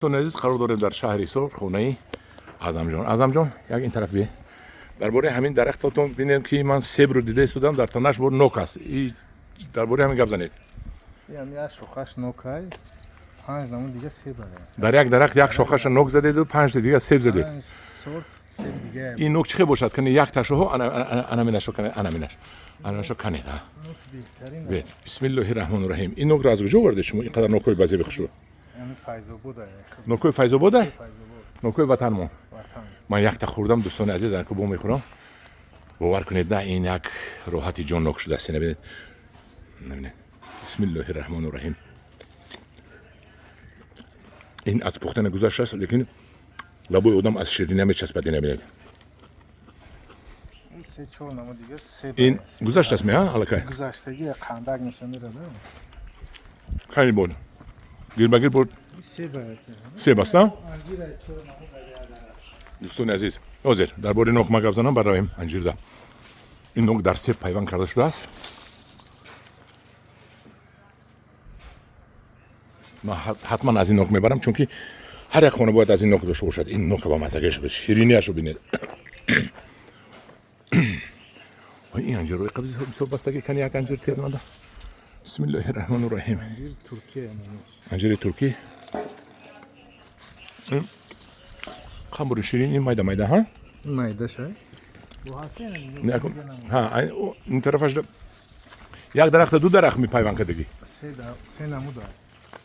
Дӯстони азиз, қарор дорем дар шаҳри Ҳисор, хонаи Аъзамҷон. Аъзамҷон, як ин тараф бие. Дар бораи ҳамин дарахтатон бинем, ки ман себро дида истодам, дар танаш бор нок аст. И дар бораи ҳамин гап занед. Ям як шохаш нокай, панҷ намуд дига себ аре. Дар як дарахт як шохаша нок задеду панҷта дига себ задед. Панҷ сорт себ дига. Ин нок чӣ хел бошад? Кани, як ташоҳо анаминашо кане, анаминаш, анаминашо канед, а. Нок беҳтарин. Бед, бисмиллоҳи раҳмони раҳим. Ин нокро аз куҷо овардед шумо, ин қадар нокҳои базеби хушрӯ? Ями Файзобод аре. Нокҳои Файзобода? Файзобод. Нокҳои ватанмон. Ватан. Ман якта хӯрдам, дӯстони азиз, дар бо мехӯрам, бовар кунед, на, ин як роҳати ҷон нок шудааст. Набинед, набинед, бисмиллоҳи раҳмони раҳим. Ин аз пухтана гузаштааст, лекин лабои одам аз ширинӣ мечаспад. Набинед. Ин се чор намуд дига себ. Ин аре. Себ. Гузаштааст ме, аллакай? Гузаштаги, қандак меша мерада. Кани, бод гирбагир бод. Ин себ аре. Себ аст, а? Анҷир аре, чор намуд аре як дарахт. Дӯстони азиз, ҳозир дар бораи нок ман гап занам, барравем анҷирда. Ин нок дар себ пайванд карда шудааст. Ман ҳатман аз ин нок мебарам, чунки ҳар як хона бояд аз ин нок дошта бошад. Ин нока ба маззагиаш, ширинияшо бинед. Ой, ин анҷирҳои қабзи бисёр бастагӣ. Кани, як анҷир тед манда. Бисмиллоҳи раҳмони раҳим. Анҷир Туркия номаш. Анҷири туркӣ. Қамбури ширин, ин майда майда, ҳа? Ин майдаша. Бо ҳаст ин. Не, ҳа, ин тарафаш як дарахта ду дарахт мепайванд кардагӣ. Се намуд аре.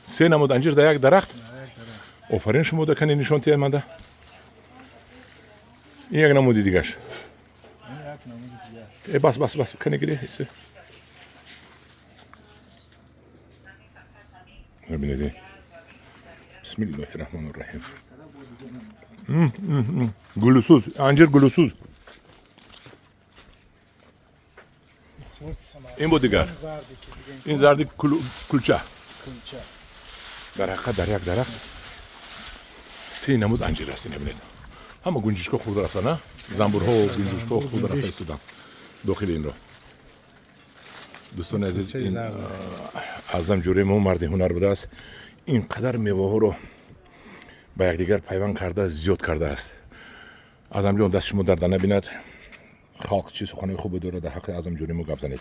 Се намуд анҷир дар як дарахт. Дар як дарахт. Офарин шумо, да, кани, нишон тиҳед манда. Ин як намуди дигаш. Ин як намуди дига. Э, бас, бас, бас, кани, гире. Бинед, бисмиллоҳи раҳмони раҳим. Гулусуз анҷир, гулусуз. Ин сорт Самарқанд. Ин бо дигар. Зарди ки бигем. Ин зарди кулча. Кулча. Дар ҳақиқат, дар як дарахт се намуд анҷир аст. Ина бинед, ҳама гунҷишко хӯрда рафтан, а, занбурҳо, гунҷишко хӯрда рафта истодан дохили инро. Дӯстони азиз, Кулчаи ин зард. Аъзам ҷӯраи мо марди ҳунар будааст, ин қадар меваҳоро ба якдигар пайванд карда, зиёд кардааст. Аъзамҷон, даст шумо дарда набинад. Халқ чӣ суханои хубе дорад, дар ҳаққи Аъзам ҷӯраи мо гап занед.